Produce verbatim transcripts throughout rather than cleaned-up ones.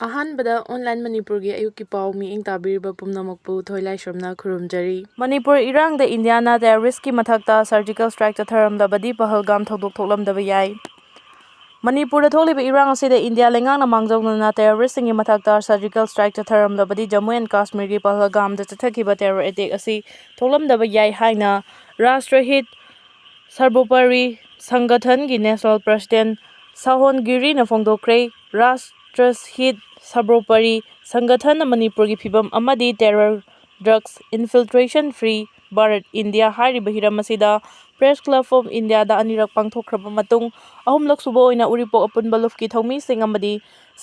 ꯑꯍꯥꯟꯕꯗ ꯑꯣꯟꯂꯥꯏꯟ ꯃꯅꯤꯄꯨꯔꯒꯤ ꯑꯌꯨꯛꯀꯤ ꯄꯥꯎ ꯃꯤꯠꯌꯦꯡ ꯇꯥꯕꯤꯔꯤꯕ ꯄꯨꯝꯅꯃꯛꯄꯨ ꯊꯣꯏꯂꯥꯏꯁ꯭ꯔꯝꯅ ꯈꯨꯔꯨꯝꯖꯔꯤ꯫ ꯃꯅꯤꯄꯨꯔ ꯏꯔꯥꯡꯗ ꯏꯟꯗꯤꯌꯥꯅ ꯇꯦꯔꯣꯔꯤꯁ꯭ꯠꯀꯤ ꯃꯊꯛꯇ ꯁꯔꯖꯤꯀꯦꯜ ꯁ꯭ꯇ꯭ꯔꯥꯏꯛ ꯆꯠꯊꯔꯝꯂꯕꯗꯤ ꯄꯍꯜꯒꯥꯝ ꯊꯧꯗꯣꯛ ꯊꯣꯛꯂꯝꯗꯕ ꯌꯥꯏ꯫ ꯃꯅꯤꯄꯨꯔꯗ ꯊꯣꯛꯂꯤꯕ ꯏꯔꯥꯡ ꯑꯁꯤꯗ ꯏꯟꯗꯤꯌꯥ ꯂꯩꯉꯥꯛꯅ ꯃꯥꯡꯖꯧꯅꯅ ꯇꯦꯔꯣꯔꯤꯁ꯭ꯠꯁꯤꯡꯒꯤ ꯃꯊꯛꯇ ꯁꯔꯖꯤꯀꯦꯜ ꯁ꯭ꯇ꯭ꯔꯥꯏꯛ ꯆꯠꯊꯔꯝꯂꯕꯗꯤ ꯖꯝꯃꯨ ꯑꯦꯟ ꯀꯥꯁꯃꯤꯔꯒꯤ ꯄꯍꯜꯒꯥꯝꯗ ꯆꯠꯊꯈꯤꯕ ꯇꯦꯔꯣꯔ ꯑꯦꯇꯦꯛ ꯑꯁꯤ ꯊꯣꯛꯂꯝꯗꯕ ꯌꯥꯏ ꯍꯥꯏꯅ ꯔꯥꯁꯇ꯭ꯔꯍꯤꯠ ꯁꯔꯕꯣꯄꯔꯤ ꯁꯪꯒꯊꯟꯒꯤ ꯅꯦꯁꯅꯦꯜ ꯄ꯭ꯔꯁꯤꯗꯦꯟ ꯁꯥꯍꯣꯟ ꯒꯤꯔꯤꯅ ꯐꯣꯡꯗꯣꯛꯈ꯭ꯔꯦ꯫ ꯔꯥꯁꯇ꯭ꯔꯍꯤꯠ ꯁꯔꯕꯣꯄꯔꯤ ꯁꯪꯒꯊꯟꯅ ꯃꯅꯤꯄꯨꯔꯒꯤ ꯐꯤꯕꯝ ꯑꯃꯗꯤ ꯇꯦꯔꯣꯔ, ꯗ꯭ꯔꯒꯁ, ꯏꯟꯐꯤꯜꯇ꯭ꯔꯦꯁꯟ ꯐ꯭ꯔꯤ ꯚꯥꯔꯠ, ꯏꯟꯗꯤꯌꯥ ꯍꯥꯏꯔꯤꯕ ꯍꯤꯔꯝ ꯑꯁꯤꯗ ꯄ꯭ꯔꯦꯁ ꯀ꯭ꯂꯕ ꯑꯣꯐ ꯏꯟꯗꯤꯌꯥꯗ ꯑꯅꯤꯔꯛ ꯄꯥꯡꯊꯣꯛꯈ꯭ꯔꯕ ꯃꯇꯨꯡ, ꯑꯍꯨꯝꯂꯛ ꯁꯨꯕ ꯑꯣꯏꯅ ꯎꯔꯤꯄꯣꯛ ꯑꯄꯨꯟꯕ ꯂꯨꯞꯀꯤ ꯊꯧꯃꯤꯁꯤꯡ ꯑꯃꯗꯤ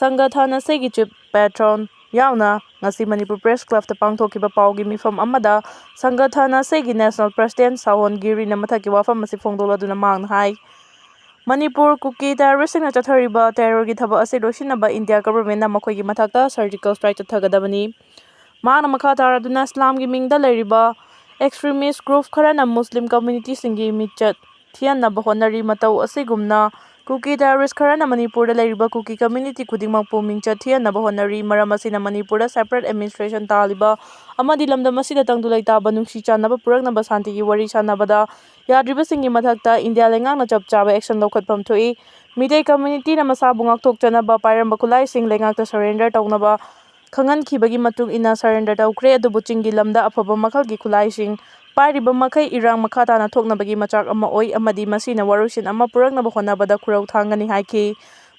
ꯁꯪꯒꯊꯟ ꯑꯁꯤꯒꯤ ꯆꯤꯐ ꯄꯦꯇ꯭ꯔꯣꯟ ꯌꯥꯎꯅ ꯉꯁꯤ ꯃꯅꯤꯄꯨꯔ ꯄ꯭ꯔꯦꯁ ꯀ꯭ꯂꯕꯇ ꯄꯥꯡꯊꯣꯛꯈꯤꯕ ꯄꯥꯎꯒꯤ ꯃꯤꯐꯝ ꯑꯃꯗ ꯁꯪꯒꯊꯟ ꯑꯁꯤꯒꯤ ꯅꯦꯁꯅꯦꯜ ꯄ꯭ꯔꯁꯤꯗꯦꯟ ꯁꯥꯍꯣꯟ ꯒꯤꯔꯤꯅ ꯃꯊꯛꯀꯤ ꯋꯥꯐꯝ ꯑꯁꯤ ꯐꯣꯡꯗꯣꯛꯂꯗꯨꯅ ꯃꯍꯥꯛꯅ ꯍꯥꯏ, ꯃꯅꯤꯄꯨꯔ ꯀꯨꯀꯤ ꯇꯦꯔꯣꯔꯤꯁ꯭ꯠꯁꯤꯡꯅ ꯆꯠꯊꯔꯤꯕ ꯇꯦꯔꯣꯔꯒꯤ ꯊꯕꯛ ꯑꯁꯤ ꯂꯣꯏꯁꯤꯟꯅꯕ ꯏꯟꯗꯤꯌꯥ ꯒꯚꯔꯟꯃꯦꯟꯠꯅ ꯃꯈꯣꯏꯒꯤ ꯃꯊꯛꯇ ꯁꯔꯖꯤꯀꯦꯜ ꯁ꯭ꯇ꯭ꯔꯥꯏꯛ ꯆꯠꯊꯒꯗꯕꯅꯤ꯫ ꯃꯍꯥꯛꯅ ꯃꯈꯥ ꯇꯥꯔꯗꯨꯅ ꯏꯁꯂꯥꯝꯒꯤ ꯃꯤꯡꯗ ꯂꯩꯔꯤꯕ ꯑꯦꯛꯁꯇ꯭ꯔꯤꯃꯤꯁ꯭ꯠ ꯒ꯭ꯔꯨꯞ ꯈꯔꯅ ꯃꯨꯁꯂꯤꯝ ꯀꯝꯃ꯭ꯌꯨꯅꯤꯇꯤꯁꯤꯡꯒꯤ ꯃꯤꯡꯆꯠ ꯊꯤꯍꯟꯅꯕ ꯍꯣꯠꯅꯔꯤ꯫ ꯃꯇꯧ ꯑꯁꯤꯒꯨꯝꯅ ꯀꯨꯀꯤ ꯇꯦꯔꯣꯔꯤꯁ꯭ꯠ ꯈꯔꯅ ꯃꯅꯤꯄꯨꯔꯗ ꯂꯩꯔꯤꯕ ꯀꯨꯀꯤ ꯀꯝꯃ꯭ꯌꯨꯅꯤꯇꯤ ꯈꯨꯗꯤꯡꯃꯛꯄꯨ ꯃꯤꯡꯆꯠ ꯊꯤꯍꯟꯅꯕ ꯍꯣꯠꯅꯔꯤ꯫ ꯃꯔꯝ ꯑꯁꯤꯅ ꯃꯅꯤꯄꯨꯔꯗ ꯁꯦꯄꯔꯦꯠ ꯑꯦꯗꯃꯤꯅꯤꯁꯇ꯭ꯔꯦꯁꯟ ꯇꯥꯜꯂꯤꯕ ꯑꯃꯗꯤ ꯂꯝꯗꯝ ꯑꯁꯤꯗ ꯇꯪꯗꯨ ꯂꯩꯇꯥꯕ ꯅꯨꯡꯁꯤ ꯆꯥꯟꯅꯕ ꯄꯨꯔꯛꯅꯕ ꯁꯥꯟꯇꯤꯒꯤ ꯋꯥꯔꯤ ꯁꯥꯟꯅꯕꯗ ꯌꯥꯗ꯭ꯔꯤꯕꯁꯤꯡꯒꯤ ꯃꯊꯛꯇ ꯏꯟꯗꯤꯌꯥ ꯂꯩꯉꯥꯛꯅ ꯆꯞ ꯆꯥꯕ ꯑꯦꯛꯁꯟ ꯂꯧꯈꯠꯐꯝ ꯊꯣꯛꯏ꯫ ꯃꯤꯇꯩ ꯀꯝꯃ꯭ꯌꯨꯅꯤꯇꯤꯅ ꯃꯁꯥꯕꯨ ꯉꯥꯛꯊꯣꯛꯆꯅꯕ ꯄꯥꯏꯔꯝꯕ ꯈꯨꯠꯂꯥꯏꯁꯤꯡ ꯂꯩꯉꯥꯛꯇ ꯁꯔꯦꯟꯗꯔ ꯇꯧꯅꯕ ꯈꯪꯍꯟꯈꯤꯕꯒꯤ ꯃꯇꯨꯡ ꯏꯟꯅ ꯁꯔꯦꯟꯗꯔ ꯇꯧꯈ꯭ꯔꯦ꯫ ꯑꯗꯨꯕꯨ ꯆꯤꯡꯒꯤ ꯂꯝꯗ ꯑꯐꯕ ꯃꯈꯜꯒꯤ ꯈꯨꯠꯂꯥꯏꯁꯤꯡ ꯄꯥꯏꯔꯤꯕ ꯃꯈꯩ ꯏꯔꯥꯡ ꯃꯈꯥ ꯇꯥꯅ ꯊꯣꯛꯅꯕꯒꯤ ꯃꯆꯥꯛ ꯑꯃ ꯑꯣꯏ ꯑꯃꯗꯤ ꯃꯁꯤꯅ ꯋꯥꯔꯣꯏꯁꯤꯟ ꯑꯃ ꯄꯨꯔꯛꯅꯕ ꯍꯣꯠꯅꯕꯗ ꯈꯨꯔꯧ ꯊꯥꯡꯒꯅꯤ ꯍꯥꯏꯈꯤ꯫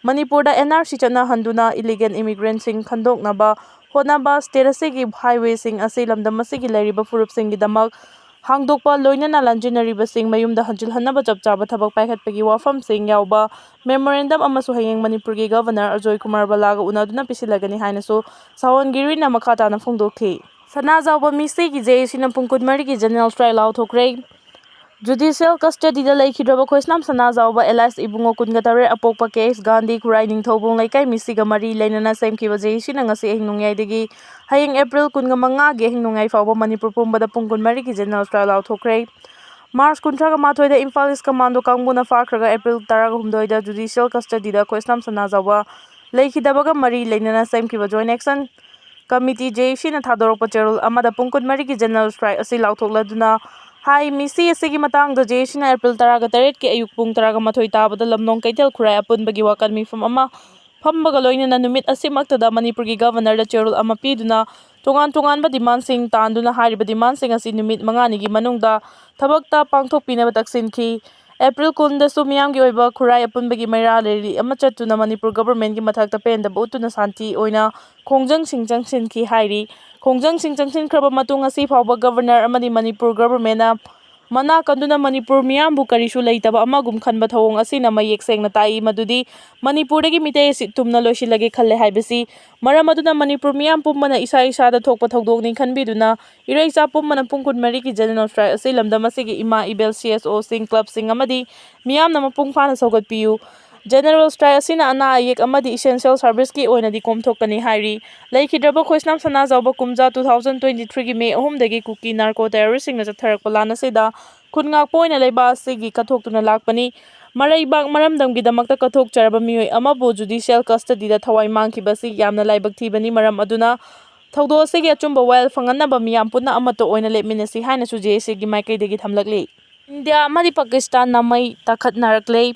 ꯃꯅꯤꯄꯨꯔꯗ ꯑꯦꯟ ꯑꯥꯔ ꯁꯤ ꯆꯠꯅꯍꯟꯗꯨꯅ ꯏꯂꯤꯒꯦꯜ ꯏꯃꯤꯒ꯭ꯔꯦꯟꯠꯁꯤꯡ ꯈꯟꯗꯣꯛꯅꯕ ꯍꯣꯠꯅꯕ, ꯁ꯭ꯇꯦꯠ ꯑꯁꯤꯒꯤ ꯍꯥꯏꯋꯦꯁꯤꯡ ꯑꯁꯤ ꯂꯝꯗꯝ ꯑꯁꯤꯒꯤ ꯂꯩꯔꯤꯕ ꯐꯨꯔꯨꯞꯁꯤꯡꯒꯤꯗꯃꯛ ꯍꯥꯡꯗꯣꯛꯄ, ꯂꯣꯏꯅꯅ ꯂꯥꯟꯖꯦꯟꯅꯔꯤꯕꯁꯤꯡ ꯃꯌꯨꯝꯗ ꯍꯟꯖꯤꯜꯍꯟꯅꯕ ꯆꯞ ꯆꯥꯕ ꯊꯕꯛ ꯄꯥꯏꯈꯠꯄꯒꯤ ꯋꯥꯐꯝꯁꯤꯡ ꯌꯥꯎꯕ ꯃꯦꯃꯣꯔꯦꯟꯗꯝ ꯑꯃꯁꯨ ꯍꯌꯦꯡ ꯃꯅꯤꯄꯨꯔꯒꯤ ꯒꯚꯔꯅꯔ ꯑꯖꯣꯏ ꯀꯨꯃꯥꯔ ꯕꯂꯥꯒ ꯎꯅꯗꯨꯅ ꯄꯤꯁꯤꯜꯂꯒꯅꯤ ꯍꯥꯏꯅꯁꯨ ꯁꯥꯍꯣꯟꯒꯤꯔꯤꯅ ꯃꯈꯥ ꯇꯥꯅ ꯐꯣꯡꯗꯣꯛꯈꯤ꯫ ꯁꯅꯥꯖꯥꯎꯕ ꯃꯤꯁꯤꯒꯤ ꯖꯦ ꯑꯦ ꯁꯤꯅ ꯄꯨꯡ ꯀꯨꯟꯃꯔꯤꯒꯤ ꯖꯦꯅꯔꯦꯜ ꯁ꯭ꯇ꯭ꯔꯥꯏꯛ ꯂꯥꯎꯊꯣꯛꯈ꯭ꯔꯦ꯫ ꯖꯨꯗꯤꯁꯤꯌꯦꯜ ꯀꯁꯇꯗꯤꯗ ꯂꯩꯈꯤꯗ꯭ꯔꯕ ꯈꯣꯏꯁꯅꯥꯝ ꯁꯅꯥꯖꯥꯎꯕ ꯑꯦꯂꯥꯏꯁ ꯏꯕꯨꯡꯉꯣ ꯀꯨꯟꯒ ꯇꯔꯦꯠ ꯑꯄꯣꯛꯄ ꯀꯦ ꯑꯦꯁ ꯒꯥꯟꯙꯤ ꯈꯨꯔꯥꯏ ꯅꯤꯡꯊꯧꯕꯣꯡ ꯂꯩꯀꯥꯏ ꯃꯤꯁꯤꯒ ꯃꯔꯤ ꯂꯩꯅꯅ ꯁꯦꯝꯈꯤꯕ ꯖꯦ ꯑꯦ ꯁꯤꯅ ꯉꯁꯤ ꯑꯍꯤꯡ ꯅꯣꯡꯌꯥꯏꯗꯒꯤ ꯍꯌꯦꯡ ꯑꯦꯄ꯭ꯔꯤꯜ ꯀꯨꯟꯒ ꯃꯉꯥꯒꯤ ꯑꯍꯤꯡ ꯅꯣꯡꯌꯥꯏ ꯐꯥꯎꯕ ꯃꯅꯤꯄꯨꯔ ꯄꯨꯝꯕꯗ ꯄꯨꯡ ꯀꯨꯟꯃꯔꯤꯒꯤ ꯖꯦꯅꯔꯦꯜ ꯁ꯭ꯇ꯭ꯔꯥꯏꯛ ꯂꯥꯎꯊꯣꯛꯈ꯭ꯔꯦ꯫ ꯃꯥꯔꯆ ꯀꯨꯟꯊ꯭ꯔꯥꯒ ꯃꯥꯊꯣꯏꯗ ꯏꯝꯐꯥꯜ ꯏꯁ ꯀꯃꯥꯟꯗꯣ ꯀꯥꯡꯕꯨꯅ ꯐꯥꯈ꯭ꯔꯒ ꯑꯦꯄ꯭ꯔꯤꯜ ꯇꯔꯥꯒ ꯍꯨꯝꯗꯣꯏꯗ ꯖꯨꯗꯤꯁꯤꯌꯦꯜ ꯀꯁꯇꯗꯤꯗ ꯈꯣꯏꯁꯅꯥꯝ ꯁꯅꯥꯖꯥꯎꯕ ꯂꯩꯈꯤꯗꯕꯒ ꯃꯔꯤ ꯂꯩꯅꯅ ꯁꯦꯝꯈꯤꯕ Joint Action Committee, JACꯅ ꯊꯥꯗꯣꯔꯛꯄ ꯆꯦꯔꯣꯜ ꯑꯃꯗ ꯄꯨꯡ ꯀꯨꯟꯃꯔꯤꯒꯤ general strike ꯑꯁꯤ ꯂꯥꯎꯊꯣꯛꯂꯗꯨꯅ ꯍꯥꯏ꯫ ꯃꯤꯁꯤ ꯑꯁꯤꯒꯤ ꯃꯇꯥꯡꯗ JACꯅ April ꯇꯔꯥꯒ ꯇꯔꯦꯠꯀꯤ ꯑꯌꯨꯛ ꯄꯨꯡ ꯇꯔꯥꯒ ꯃꯥꯊꯣꯏ ꯇꯥꯕꯗ ꯂꯝꯂꯣꯡ ꯀꯩꯊꯦꯜ ꯈꯨꯔꯥꯏ ꯑꯄꯨꯟꯕꯒꯤ ꯋꯥꯀꯠ ꯃꯤꯐꯝ ꯑꯃ ꯐꯝꯕꯒ ꯂꯣꯏꯅꯅ ꯅꯨꯃꯤꯠ ꯑꯁꯤꯃꯛꯇꯗ ꯃꯅꯤꯄꯨꯔꯒꯤ Governorꯗ ꯆꯦꯔꯣꯜ ꯑꯃ ꯄꯤꯗꯨꯅ ꯇꯣꯉꯥꯟ ꯇꯣꯉꯥꯟꯕ demandꯁꯤꯡ ꯇꯥꯟꯗꯨꯅ ꯍꯥꯏꯔꯤꯕ demandꯁꯤꯡ ꯑꯁꯤ ꯅꯨꯃꯤꯠ ꯃꯉꯥꯅꯤꯒꯤ ꯃꯅꯨꯡꯗ ꯊꯕꯛꯇ ꯄꯥꯡꯊꯣꯛꯄꯤꯅꯕ ꯇꯛꯁꯤꯟꯈꯤ꯫ April ꯀꯨꯟꯗꯁꯨ ꯃꯤꯌꯥꯝꯒꯤ ꯑꯣꯏꯕ ꯈꯨꯔꯥꯏ ꯑꯄꯨꯟꯕꯒꯤ ꯃꯩꯔꯥ ꯂꯩꯔꯤ ꯑꯃ ꯆꯠꯇꯨꯅ ꯃꯅꯤꯄꯨꯔ governmentꯀꯤ ꯃꯊꯛꯇ ꯄꯦꯟꯗꯕ ꯎꯠꯇꯨꯅ ꯁꯥꯟꯇꯤ ꯑꯣꯏꯅ ꯈꯣꯡꯖꯪꯁꯤꯡ ꯆꯪꯁꯤꯟꯈꯤ ꯍꯥꯏꯔꯤ꯫ ꯈꯣꯡꯖꯪꯁꯤꯡ ꯆꯪꯁꯤꯟꯈ꯭ꯔꯕ ꯃꯇꯨꯡ ꯑꯁꯤ ꯐꯥꯎꯕ Governor ꯑꯃꯗꯤ ꯃꯅꯤꯄꯨꯔ governmentꯅ ꯃꯅꯥ ꯀꯟꯗꯨꯅ ꯃꯅꯤꯄꯨꯔ ꯃꯤꯌꯥꯝꯕꯨ ꯀꯔꯤꯁꯨ ꯂꯩꯇꯕ ꯑꯃꯒꯨꯝ ꯈꯟꯕ ꯊꯧꯑꯣꯡ ꯑꯁꯤꯅ ꯃꯌꯦꯛ ꯁꯦꯡꯅ ꯇꯥꯛꯏ ꯃꯗꯨꯗꯤ ꯃꯅꯤꯄꯨꯔꯗꯒꯤ ꯃꯤꯇꯩ ꯑꯁꯤ ꯊꯨꯝꯅ ꯂꯣꯏꯁꯤꯜꯂꯒꯦ ꯈꯜꯂꯦ ꯍꯥꯏꯕꯁꯤ꯫ ꯃꯔꯝ ꯑꯗꯨꯅ ꯃꯅꯤꯄꯨꯔ ꯃꯤꯌꯥꯝ ꯄꯨꯝꯕꯅ ꯏꯁꯥ ꯏꯁꯥꯗ ꯊꯣꯛꯄ ꯊꯧꯗꯣꯛꯅꯤ ꯈꯟꯕꯤꯗꯨꯅ ꯏꯔꯩꯆꯥ ꯄꯨꯝꯕꯅ ꯄꯨꯡ ꯀꯨꯟꯃꯔꯤꯒꯤ general strike ꯑꯁꯤ ꯂꯝꯗꯝ ꯑꯁꯤꯒꯤ ꯏꯃꯥ ꯏꯕꯦꯜ, CSOꯁꯤꯡ, clubꯁꯤꯡ ꯑꯃꯗꯤ ꯃꯤꯌꯥꯝꯅ ꯃꯄꯨꯡ ꯐꯥꯅ ꯁꯧꯒꯠꯄꯤꯌꯨ꯫ General strike ꯑꯁꯤꯅ ꯑꯅꯥ ꯑꯌꯦꯛ ꯑꯃꯗꯤ essential serviceꯀꯤ ꯑꯣꯏꯅꯗꯤ ꯀꯣꯝꯊꯣꯛꯀꯅꯤ ꯍꯥꯏꯔꯤ꯫ ꯂꯩꯈꯤꯗ꯭ꯔꯕ ꯈꯣꯏꯁꯅꯥꯝ ꯁꯅꯥꯖꯥꯎꯕ ꯀꯨꯝꯖꯥ two thousand twenty threeꯒꯤ May ꯑꯍꯨꯝꯗꯒꯤ ꯀꯨꯀꯤ narco terroristꯁꯤꯡꯅ ꯆꯠꯊꯔꯛꯄ ꯂꯥꯟ ꯑꯁꯤꯗ ꯈꯨꯟ ꯉꯥꯛꯄ ꯑꯣꯏꯅ ꯂꯩꯕꯥꯛ ꯑꯁꯤꯒꯤ ꯀꯠꯊꯣꯛꯇꯨꯅ ꯂꯥꯛꯄꯅꯤ꯫ ꯃꯔꯩꯕꯥꯛ ꯃꯔꯝꯗꯝꯒꯤꯗꯃꯛꯇ ꯀꯠꯊꯣꯛꯆꯔꯕ ꯃꯤꯑꯣꯏ ꯑꯃꯕꯨ judicial custodyꯗ ꯊꯋꯥꯏ ꯃꯥꯡꯈꯤꯕ ꯑꯁꯤ ꯌꯥꯝꯅ ꯂꯥꯏꯕꯛ ꯊꯤꯕꯅꯤ꯫ ꯃꯔꯝ ꯑꯗꯨꯅ ꯊꯧꯗꯣꯛ ꯑꯁꯤꯒꯤ ꯑꯆꯨꯝꯕ ꯋꯥꯌꯦꯜ ꯐꯪꯍꯟꯅꯕ ꯃꯤꯌꯥꯝ ꯄꯨꯟꯅ ꯑꯃꯠꯇ ꯑꯣꯏꯅ ꯂꯦꯞꯃꯤꯟꯅꯁꯤ ꯍꯥꯏꯅꯁꯨ JACꯒꯤ ꯃꯥꯏꯀꯩꯗꯒꯤ ꯊꯝꯂꯛꯂꯤ꯫ ꯏꯟꯗꯤꯌꯥ ꯑꯃꯗꯤ ꯄꯥꯀꯤꯁꯇꯥꯟꯅ ꯃꯩ ꯇꯥꯈꯠꯅꯔꯛꯂꯦ꯫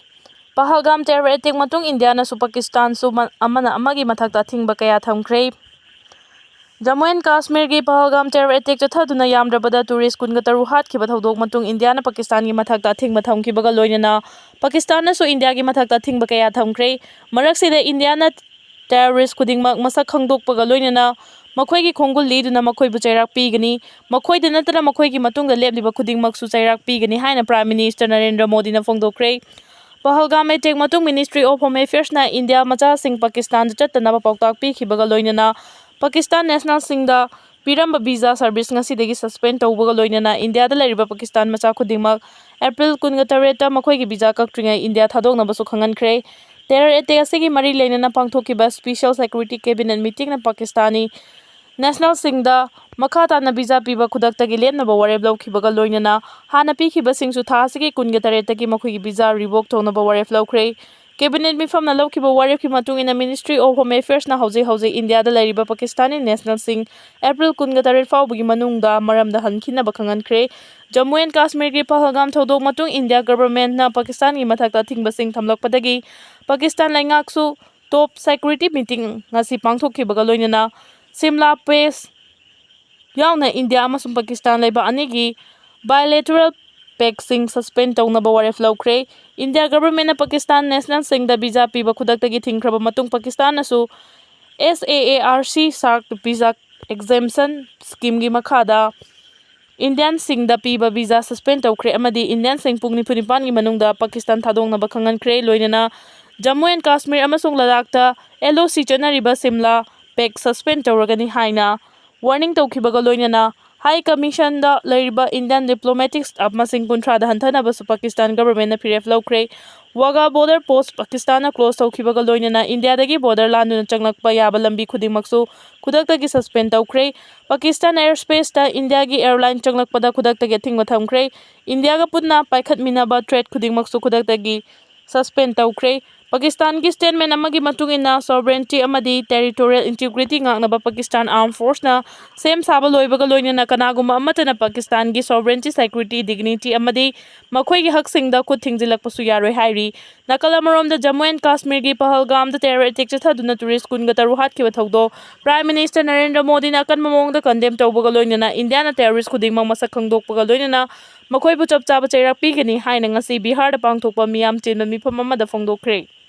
ꯄꯍꯜꯒꯥꯝ terror attack ꯃꯇꯨꯡ ꯏꯟꯗꯤꯌꯥꯅꯁꯨ ꯄꯥꯀꯤꯁꯇꯥꯟꯁꯨ ꯃ-, ꯑꯃꯅ ꯑꯃꯒꯤ ꯃꯊꯛꯇ ꯑꯊꯤꯡꯕ ꯀꯌꯥ ꯊꯝꯈ꯭ꯔꯦ꯫ ꯖꯝꯃꯨ ꯑꯦꯟ ꯀꯥꯁꯃꯤꯔꯒꯤ ꯄꯍꯜꯒꯥꯝ terror attack ꯆꯠꯊꯗꯨꯅ ꯌꯥꯝꯗ꯭ꯔꯕꯗ tourist ꯀꯨꯟꯒ ꯇꯔꯨꯛ ꯍꯥꯠꯈꯤꯕ ꯊꯧꯗꯣꯛ ꯃꯇꯨꯡ ꯏꯟꯗꯤꯌꯥꯅ ꯄꯥꯀꯤꯁꯇꯥꯟꯒꯤ ꯃꯊꯛꯇ ꯑꯊꯤꯡꯕ ꯊꯝꯈꯤꯕꯒ ꯂꯣꯏꯅꯅ ꯄꯥꯀꯤꯁꯇꯥꯟꯅꯁꯨ ꯏꯟꯗꯤꯌꯥꯒꯤ ꯃꯊꯛꯇ ꯑꯊꯤꯡꯕ ꯀꯌꯥ ꯊꯝꯈ꯭ꯔꯦ꯫ ꯃꯔꯛꯁꯤꯗ ꯏꯟꯗꯤꯌꯥꯅ terrorist ꯈꯨꯗꯤꯡꯃꯛ ꯃꯁꯛ ꯈꯪꯗꯣꯛꯄꯒ ꯂꯣꯏꯅꯅ ꯃꯈꯣꯏꯒꯤ ꯈꯣꯡꯒꯨꯜ ꯂꯤꯗꯨꯅ ꯃꯈꯣꯏꯕꯨ ꯆꯩꯔꯥꯛ ꯄꯤꯒꯅꯤ꯫ ꯃꯈꯣꯏꯗ ꯅꯠꯇꯅ ꯃꯈꯣꯏꯒꯤ ꯃꯇꯨꯡꯗ ꯂꯦꯞꯂꯤꯕ ꯈꯨꯗꯤꯡꯃꯛꯁꯨ ꯆꯩꯔꯥꯛ ꯄꯤꯒꯅꯤ ꯍꯥꯏꯅ Prime Minister ꯅꯔꯦꯟꯗ꯭ꯔ ꯃꯣꯗꯤꯅ ꯐꯣꯡꯗꯣꯛꯈ꯭ꯔꯦ꯫ ꯄꯍꯜꯒꯥꯝ attack ꯃꯇꯨꯡ Ministry of Home Affairsꯅ ꯏꯟꯗꯤꯌꯥ ꯃꯆꯥꯁꯤꯡ ꯄꯥꯀꯤꯁꯇꯥꯟꯗ ꯆꯠꯇꯅꯕ ꯄꯥꯎꯇꯥꯛ ꯄꯤꯈꯤꯕꯒ ꯂꯣꯏꯅꯅ ꯄꯥꯀꯤꯁꯇꯥꯟ nationalꯁꯤꯡꯗ ꯄꯤꯔꯝꯕ visa service ꯉꯁꯤꯗꯒꯤ suspend ꯇꯧꯕꯒ ꯂꯣꯏꯅꯅ ꯏꯟꯗꯤꯌꯥꯗ ꯂꯩꯔꯤꯕ ꯄꯥꯀꯤꯁꯇꯥꯟ ꯃꯆꯥ ꯈꯨꯗꯤꯡꯃꯛ April ꯀꯨꯟꯒ ꯇꯔꯦꯠꯇ ꯃꯈꯣꯏꯒꯤ visa ꯀꯛꯇ꯭ꯔꯤꯉꯩ ꯏꯟꯗꯤꯌꯥ ꯊꯥꯗꯣꯛꯅꯕꯁꯨ ꯈꯪꯍꯟꯈ꯭ꯔꯦ꯫ Terror attack ꯑꯁꯤꯒꯤ ꯃꯔꯤ ꯂꯩꯅꯅ ꯄꯥꯡꯊꯣꯛꯈꯤꯕ Special Security Cabinet meetingꯅ ꯄꯥꯀꯤꯁꯇꯥꯅꯤ nationalꯁꯤꯡꯗ ꯃꯈꯥ ꯇꯥꯅ visa ꯄꯤꯕ ꯈꯨꯗꯛꯇꯒꯤ ꯂꯦꯞꯅꯕ ꯋꯥꯔꯦꯞ ꯂꯧꯈꯤꯕꯒ ꯂꯣꯏꯅꯅ ꯍꯥꯟꯅ ꯄꯤꯈꯤꯕꯁꯤꯡꯁꯨ ꯊꯥ ꯑꯁꯤꯒꯤ ꯀꯨꯟꯒ ꯇꯔꯦꯠꯇꯒꯤ ꯃꯈꯣꯏꯒꯤ visa revoke ꯇꯧꯅꯕ ꯋꯥꯔꯦꯞ ꯂꯧꯈ꯭ꯔꯦ꯫ Cabinet ꯃꯤꯐꯝꯅ ꯂꯧꯈꯤꯕ ꯋꯥꯔꯦꯞꯀꯤ ꯃꯇꯨꯡ ꯏꯟꯅ Ministry of Home Affairsꯅ ꯍꯧꯖꯤꯛ ꯍꯧꯖꯤꯛ ꯏꯟꯗꯤꯌꯥꯗ ꯂꯩꯔꯤꯕ ꯄꯥꯀꯤꯁꯇꯥꯅꯤ ꯅꯦꯁꯅꯦꯜꯁꯤꯡ ꯑꯦꯄ꯭ꯔꯤꯜ ꯀꯨꯟꯒ ꯇꯔꯦꯠ ꯐꯥꯎꯕꯒꯤ ꯃꯅꯨꯡꯗ ꯃꯔꯝꯗ ꯍꯟꯈꯤꯅꯕ ꯈꯪꯍꯟꯈ꯭ꯔꯦ꯫ ꯖꯝꯃꯨ ꯑꯦꯟ ꯀꯥꯁꯃꯤꯔꯒꯤ ꯄꯍꯜꯒꯥꯝ ꯊꯧꯗꯣꯛ ꯃꯇꯨꯡ ꯏꯟꯗꯤꯌꯥ ꯒꯚꯔꯟꯃꯦꯟꯠꯅ ꯄꯥꯀꯤꯁꯇꯥꯟꯒꯤ ꯃꯊꯛꯇ ꯑꯊꯤꯡꯕꯁꯤꯡ ꯊꯝꯂꯛꯄꯗꯒꯤ ꯄꯥꯀꯤꯁꯇꯥꯟ ꯂꯩꯉꯥꯛꯁꯨ ꯇꯣꯞ ꯁꯦꯀ꯭ꯌꯨꯔꯤꯇꯤ ꯃꯤꯇꯤꯡ ꯉꯁꯤ ꯄꯥꯡꯊꯣꯛꯈꯤꯕꯒ ꯂꯣꯏꯅꯅ ꯁꯤꯝꯂꯥ ꯄꯦꯁ ꯌꯥꯎꯅ ꯏꯟꯗꯤꯌꯥ ꯑꯃꯁꯨꯡ ꯄꯥꯀꯤꯁꯇꯥꯟ ꯂꯩꯕꯥꯛ ꯑꯅꯤꯒꯤ ꯕꯥꯏꯂꯦꯇꯔꯦꯜ ꯄꯦꯛꯁꯤꯡ ꯁꯁꯄꯦꯟ ꯇꯧꯅꯕ ꯋꯥꯔꯦꯞ ꯂꯧꯈ꯭ꯔꯦ꯫ ꯏꯟꯗꯤꯌꯥ ꯒꯚꯔꯟꯃꯦꯟꯠꯅ ꯄꯥꯀꯤꯁꯇꯥꯟ ꯅꯦꯁꯅꯦꯜꯁꯤꯡꯗ ꯚꯤꯖꯥ ꯄꯤꯕ ꯈꯨꯗꯛꯇꯒꯤ ꯊꯤꯡꯈ꯭ꯔꯕ ꯃꯇꯨꯡ ꯄꯥꯀꯤꯁꯇꯥꯟꯅꯁꯨ S A A R C SAARC visa exemption ꯁ꯭ꯀꯤꯝꯒꯤ ꯃꯈꯥꯗ ꯏꯟꯗꯤꯌꯟꯁꯤꯡꯗ ꯄꯤꯕ ꯚꯤꯖꯥ ꯁꯁꯄꯦꯟ ꯇꯧꯈ꯭ꯔꯦ ꯑꯃꯗꯤ ꯏꯟꯗꯤꯌꯟꯁꯤꯡ ꯄꯨꯡ ꯅꯤꯐꯨ ꯅꯤꯄꯥꯟꯒꯤ ꯃꯅꯨꯡꯗ ꯄꯥꯀꯤꯁꯇꯥꯟ ꯊꯥꯗꯣꯛꯅꯕ ꯈꯪꯍꯟꯈ꯭ꯔꯦ꯫ ꯂꯣꯏꯅꯅ ꯖꯝꯃꯨ ꯑꯦꯟ ꯀꯥꯁꯃꯤꯔ ꯑꯃꯁꯨꯡ ꯂꯗꯥꯈꯇ L O C ꯆꯠꯅꯔꯤꯕ ꯁꯤꯝꯂꯥ ꯄꯦꯛ ꯁꯁꯄꯦꯟ ꯇꯧꯔꯒꯅꯤ ꯍꯥꯏꯅ ꯋꯥꯔꯅꯤꯡ ꯇꯧꯈꯤꯕꯒ ꯂꯣꯏꯅꯅ ꯍꯥꯏ ꯀꯃꯤꯁꯟꯗ ꯂꯩꯔꯤꯕ ꯏꯟꯗꯤꯌꯟ ꯗꯤꯄ꯭ꯂꯣꯃꯦꯇꯤꯛ ꯁ꯭ꯇꯥꯐ ꯃꯁꯤꯡ ꯀꯨꯟꯊ꯭ꯔꯥꯗ ꯍꯟꯊꯅꯕꯁꯨ ꯄꯥꯀꯤꯁꯇꯥꯟ ꯒꯚꯔꯟꯃꯦꯟꯠꯅ ꯐꯤꯔꯦꯞ ꯂꯧꯈ꯭ꯔꯦ꯫ ꯋꯥꯒꯥ ꯕꯣꯔꯗꯔ ꯄꯣꯁꯠ ꯄꯥꯀꯤꯁꯇꯥꯟꯅ ꯀ꯭ꯂꯣꯖ ꯇꯧꯈꯤꯕꯒ ꯂꯣꯏꯅꯅ ꯏꯟꯗꯤꯌꯥꯗꯒꯤ ꯕꯣꯔꯗꯔ ꯂꯥꯟꯗꯨꯅ ꯆꯪꯂꯛꯄ ꯌꯥꯕ ꯂꯝꯕꯤ ꯈꯨꯗꯤꯡꯃꯛꯁꯨ ꯈꯨꯗꯛꯇꯒꯤ ꯁꯁꯄꯦꯟ ꯇꯧꯈ꯭ꯔꯦ꯫ ꯄꯥꯀꯤꯁꯇꯥꯟ ꯑꯦꯌꯔ ꯁ꯭ꯄꯦꯁꯇ ꯏꯟꯗꯤꯌꯥꯒꯤ ꯑꯦꯌꯔꯂꯥꯏꯟ ꯆꯪꯂꯛꯄꯗ ꯈꯨꯗꯛꯇꯒꯤ ꯑꯊꯤꯡꯕ ꯊꯝꯈ꯭ꯔꯦ꯫ ꯏꯟꯗꯤꯌꯥꯒ ꯄꯨꯟꯅ ꯄꯥꯏꯈꯠꯃꯤꯟꯅꯕ ꯊ꯭ꯔꯦꯠ ꯈꯨꯗꯤꯡꯃꯛꯁꯨ ꯈꯨꯗꯛꯇꯒꯤ ꯁꯁꯄꯦꯟ ꯇꯧꯈ꯭ꯔꯦ꯫ ꯄꯥꯀꯤꯁꯇꯥꯟꯒꯤ ꯁ꯭ꯇꯦꯠꯃꯦꯟꯠ ꯑꯃꯒꯤ ꯃꯇꯨꯡ ꯏꯟꯅ, ꯁꯣꯚꯔꯦꯟꯇꯤ ꯑꯃꯗꯤ ꯇꯦꯔꯤꯇꯣꯔꯤꯌꯦꯜ ꯏꯟꯇꯤꯒ꯭ꯔꯤꯇꯤ ꯉꯥꯛꯅꯕ ꯄꯥꯀꯤꯁꯇꯥꯟ ꯑꯥꯔꯝ ꯐꯣꯔꯁꯅ ꯁꯦꯝ ꯁꯥꯕ ꯂꯣꯏꯕꯒ ꯂꯣꯏꯅꯅ ꯀꯅꯥꯒꯨꯝꯕ ꯑꯃꯠꯇꯅ ꯄꯥꯀꯤꯁꯇꯥꯟꯒꯤ ꯁꯣꯚꯔꯦꯟꯇꯤ, ꯁꯦꯀ꯭ꯌꯨꯔꯤꯇꯤ, ꯗꯤꯒꯅꯤꯇꯤ ꯑꯃꯗꯤ ꯃꯈꯣꯏꯒꯤ ꯍꯛꯁꯤꯡꯗ ꯈꯨꯠ ꯊꯤꯡꯖꯤꯜꯂꯛꯄꯁꯨ ꯌꯥꯔꯣꯏ ꯍꯥꯏꯔꯤ꯫ ꯅꯥꯀꯜ ꯑꯃꯔꯣꯝꯗ, ꯖꯝꯃꯨ ꯑꯦꯟ ꯀꯥꯁꯃꯤꯔꯒꯤ ꯄꯍꯜꯒꯥꯝꯗ ꯇꯦꯔꯣꯔ ꯑꯦꯇꯦꯛ ꯆꯠꯊꯗꯨꯅ ꯇꯨꯔꯤꯁ꯭ꯠ ꯀꯨꯟꯒ ꯇꯔꯨꯛ ꯍꯥꯠꯈꯤꯕ ꯊꯧꯗꯣꯛ Prime Minister ꯅꯔꯦꯟꯗ꯭ꯔ ꯃꯣꯗꯤꯅ ꯑꯀꯟꯕ ꯃꯑꯣꯡꯗ ꯀꯟꯗꯦꯝ ꯇꯧꯕꯒ ꯂꯣꯏꯅꯅ ꯏꯟꯗꯤꯌꯥꯅ ꯇꯦꯔꯣꯔꯤꯁ꯭ꯠ ꯈꯨꯗꯤꯡꯃꯛ ꯃꯁꯛ ꯈꯪꯗꯣꯛꯄꯒ ꯂꯣꯏꯅꯅ ꯃꯈꯣꯏꯕꯨ ꯆꯞ ꯆꯥꯕ ꯆꯩꯔꯥꯛ ꯄꯤꯒꯅꯤ ꯍꯥꯏꯅ ꯉꯁꯤ ꯕꯤꯍꯥꯔꯗ ꯄꯥꯡꯊꯣꯛꯄ ꯃꯤꯌꯥꯝ ꯆꯤꯟꯕ ꯃꯤꯐꯝ ꯑꯃꯗ ꯐꯣꯡꯗꯣꯛꯈ꯭ꯔꯦ꯫